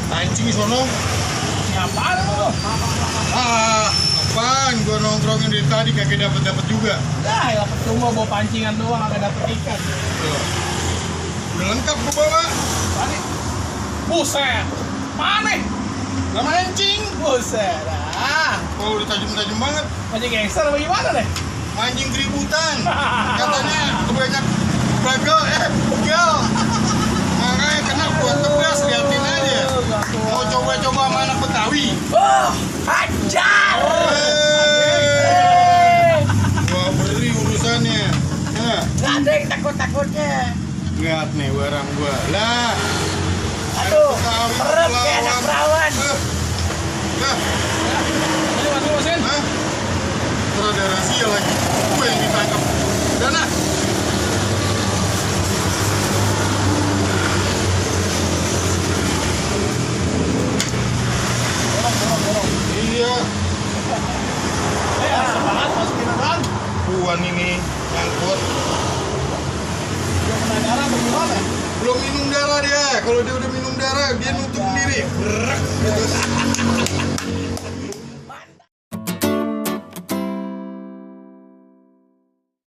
Anjing sono. Apaan lu? Apaan? Gua nongkrongin dari tadi kagak dapet juga. Ya percuma bawa pancingan doang kagak dapet ikan. Tuh. Udah lengkap gua bawa. Mana? Buset. Mana? Gak mancing. Buset. Oh, udah tajam-tajam banget. Mancing gangster apa gimana deh? Mancing keributan. Katanya kebanyakan bagel, begel. Makanya kena gua tebas, liatin aja. Mau coba-coba sama anak Betawi. Oh, hajar. Gua beri urusannya. Nah, Gak ada yang takut-takutnya. lihat nih barang gua. Lah. Aduh, Betawi perut kayak anak perawan. Nah, Ini masukin. hah? Terus ada rahasia lagi. Gue yang ditangkap. Dana. Dorong. Iya. Asal banget masukin apaan? Puan ini nyangkut. Dia kena darah bagaimana? Belum minum darah dia. Kalau dia udah minum darah, dia nutup diri. Berak gitu.